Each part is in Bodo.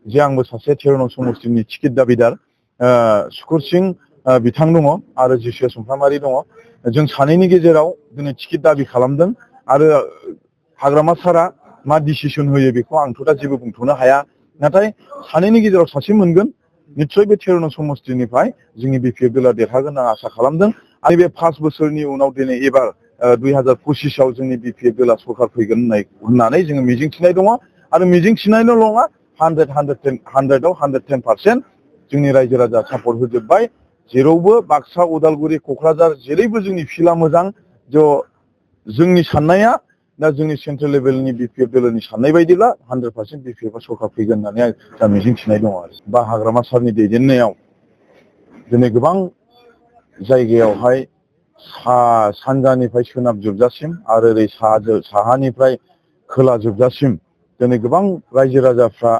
जे आंबो सासे 13 नं समस्तिनि टिकेट दाबिदार सुकुर सिं बिथां दङ आरो जिसु सुमफ्रामारि दङ। जों सानैनि गेजेराव दिनै टिकेट दाबि खालामदों आरो हाग्रामा सारा मा डिसिसन होयो बेखौ आंथ' दा जेबो बुंथ'नो हाया। नाथाय सानैनि गेजेराव सासे मोनगोन निस्सय बे 13 नं समस्तिनिफ्राय जोंनि बिपिएफ दला देरहागोन आं आसा खालामदों। आरो बे 5 बोसोरनि उनाव दिनै एबार 2025आव जोंनि बिपिएफ दला सरखार फैगोन होननानै जोङो मिजिंथिनाय दङ आरो मिजिंथिनायल' नङा 100आव 110% जोंनि रायजो राजा सापर्ट होजोबबाय। जेरावबो बाक्सा उदालगुरि क'क्राझार जेरैबो जोंनि फिल्डआ मोजां जोंनि साननाया दा जोंनि सेन्ट्रेल लेभेलनि बिपिएफ दोलोनि साननाय बायदिब्ला 100% बिपिएफआ सरखार फैगोन होननानै आं मिजिंथिनाय दङ आरो बा हाग्रामा सारनि दैदेननायाव दिनै गोबां जायगायावहाय सानजानिफ्राय सोनाब जोबजासिम आरो ओरै साहानिफ्राय खोला जोबजासिम दिनै गोबां रायजो राजाफ्रा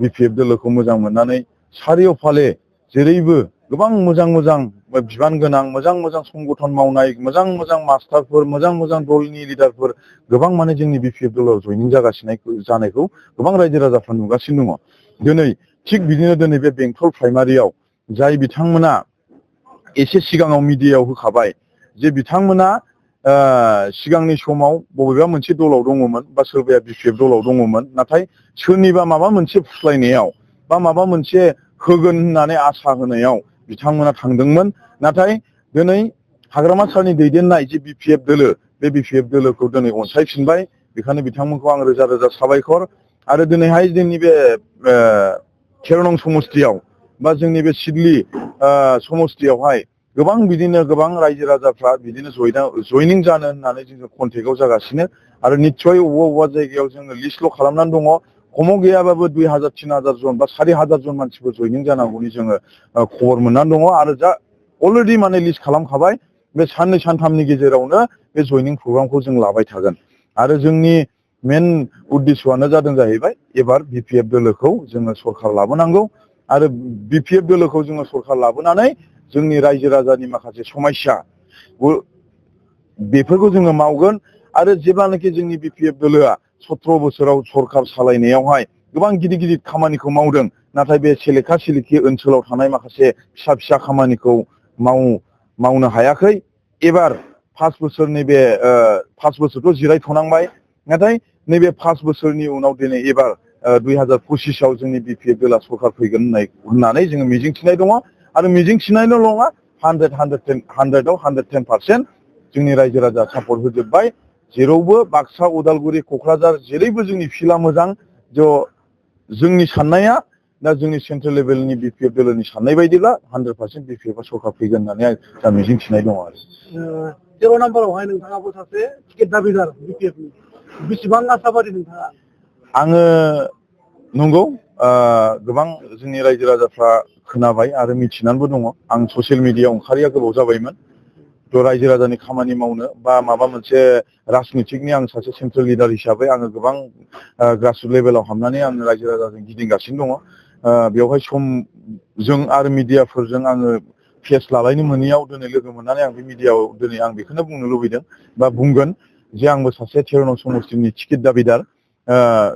बिपिएफ दोलोखौ मोजां मोननानै सारिय' फाले जेरैबो गोबां मोजां बिबान गोनां मोजां संगठन मावनाय मोजां मास्टारफोर मोजां दलनि लिडारफोर गोबां माने जोंनि बिपिएफ दलाव जयनिं जानायखौ गोबां रायजो राजाफ्रा नुगासिनो दङ। दिनै थिग बिदिनो दिनै बे बेंटल प्राइमारियाव जाय बिथांमोना एसे सिगाङाव मिडियायाव होखाबाय जे बिथांमोना सिगांनि समाव बबेबा मोनसे दलाव दङमोन बा सोरबाया बिपिएफ दलाव दङमोन, नाथाय सोरनिबा माबा मोनसे फुस्लायनायाव बा माबा मोनसे होगोन होननानै आसा होनायाव बिथांमोना थांदोंमोन। नाथाय दिनै हाग्रामा सारनि दैदेननाय जे बिपिएफ दोलो बे बिपिएफ दोलोखौ दिनै अनसायफिनबाय। बेखायनो बिथांमोनखौ आं रोजा साबायखर। आरो दिनैहाय जोंनि बे 13 नं समस्तियाव बा जोंनि बे सिडली समस्तियावहाय गोबां बिदिनो गोबां रायजो राजाफ्रा बिदिनो जयनिं जानो होननानै जोङो कन्टेक्टआव जागासिनो आरो निस्सय अबेबा जायगायाव जोङो लिस्टल' खालामनानै दङ। खमाव गैयाबाबो 2000-3000 जन बा 4000 जन मानसिफोर जयनिं जानांगौनि जोङो खबर मोननानै दङ आरो अलरेडि माने लिस्ट खालामखाबाय। बे साननै सानथामनि गेजेरावनो बे जयनिं प्रग्रामखौ जों लाबाय थागोन आरो जोंनि मेन उद्देश्यआनो जादों जाहैबाय एबार बिपिएफ दोलोखौ जोङो सरखार लाबोनांगौ आरो बिपिएफ दोलोखौ जोङो सरखार लाबोनानै जोंनि रायजो राजानि माखासे समस्या बेफोरखौ जोङो मावगोन आरो जेब्लानाखि जोंनि बिपिएफ दोलोआ 17 बोसोराव सरखार सालायनायावहाय गोबां गिदिर खामानिखौ मावदों, नाथाय बे सेलेखा सिलेखि ओनसोलाव थानाय माखासे फिसा खामानिखौ मावनो हायाखै। एबार 5 बोसोरनि बे 5 बोसोरथ' जिरायथ'नांबाय, नाथाय नैबे 5 बोसोरनि उनाव दिनै एबार 2025आव जोंनि बिपिएफ दोला सरखार फैगोन होननानै जोङो मिजिंथिनाय दङ आरो मिजिंथिनायल' नङा 100आव 110% जोंनि रायजो राजा सापर्ट होजोबबाय। जेरावबो बाक्सा उदालगुरि क'क्राझार जेरैबो जोंनि फिल्डआ मोजां जोंनि साननाया दा जोंनि सेन्ट्रेल लेभेलनि बिपिएफ दोलोनि साननाय बायदिब्ला 100% बिपिएफआ सरखार फैगोन होननानै आं मिजिंथिनाय दङ आरो 0 नाम्बारावहाय नोंथाङाबो सासे टिकेट दाबिदार बिपिएफनि बेसेबां आसाबादि नोंथाङा? आङो नंगौ गोबां जोंनि रायजो राजाफ्रा खोनाबाय आरो मिथिनानैबो दङ। आं ससियेल मिडियायाव ओंखारिया गोबाव जाबायमोन। रायजो राजानि खामानि मावनो बा माबा मोनसे राजनितिकनि आं सासे सेन्ट्रेल लिडार हिसाबै आङो गोबां ग्रासरुट लेभेलाव हाबनानै आङो रायजो राजाजों गिदिंगासिनो दङ। बेवहाय समजों आरो मिडियाफोरजों आङो फेस लालायनो मोनैयाव दिनै लोगो मोननानै आं बे मिडियायाव दिनै आं बेखौनो बुंनो लुबैदों बा बुंगोन जे आंबो सासे 13 नं समस्तिनि टिकेट दाबिदार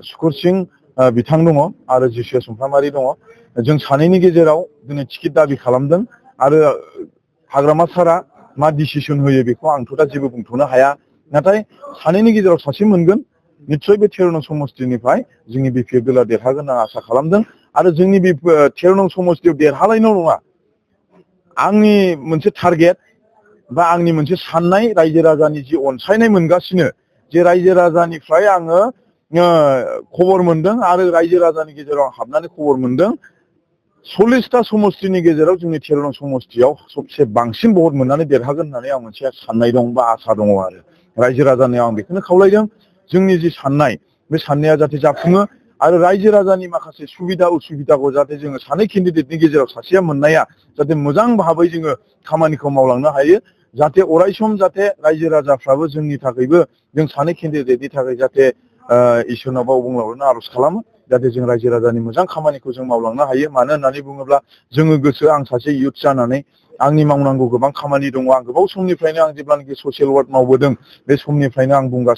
सुकुर सिं बिथां दङ आरो जिसु सुमफ्रामारि दङ। जों सानैनि गेजेराव दिनै टिकेट दाबि खालामदों आरो हाग्रामा सारा मा डिसिसन होयो बेखौ आंथ' दा जेबो बुंथ'नो हाया। नाथाय सानैनि गेजेराव सासे मोनगोन निस्सय बे 13 नं समस्तिनिफ्राय जोंनि बिपिएफ दोला देरहागोन आं आसा खालामदों आरो जोंनि बे 13 नं समस्तियाव देरहालायल' नङा, आंनि मोनसे टारगेट बा आंनि मोनसे साननाय रायजो राजानि जि अनसायनाय मोनगासिनो जे रायजो राजानिफ्राय आङो खबर मोनदों आरो रायजो राजानि गेजेराव हाबनानै खबर मोनदों 40टा समस्तिनि गेजेराव जोंनि 13 नं समस्तियाव सबसे बांसिन भट मोननानै देरहागोन होननानै आं मोनसे साननाय दं बा आसा दङ आरो रायजो राजानियाव आं बेखौनो खावलायदों जोंनि जि साननाय बे साननाया जाहाथे जाफुङो आरो रायजो राजानि माखासे सुबिदा उसुबिदाखौ जाहाथे जोङो सानै केन्डिडेटनि गेजेराव सासेया मोननाया जाहाथे मोजां भाबै जोङो खामानिखौ मावलांनो हायो। जाहाथे अरायसम जाहाथे रायजो राजाफ्राबो जोंनि थाखायबो जों सानै केन्डिडेटनि थाखाय जाहाथे इसोरनाव बुंलावनो आर'ज खालामो जाहाथे जों रायजो राजानि मोजां खामानिखौ जों मावलांनो हायो। मानो होननानै बुङोब्ला जोङो गोसो आं सासे इयुथ जानानै आंनि मावनांगौ गोबां खामानि दङ। आं गोबाव समनिफ्रायनो आं जेब्लानाखि ससियेल वार्क मावबोदों बे समनिफ्रायनो आं बुंगासिनो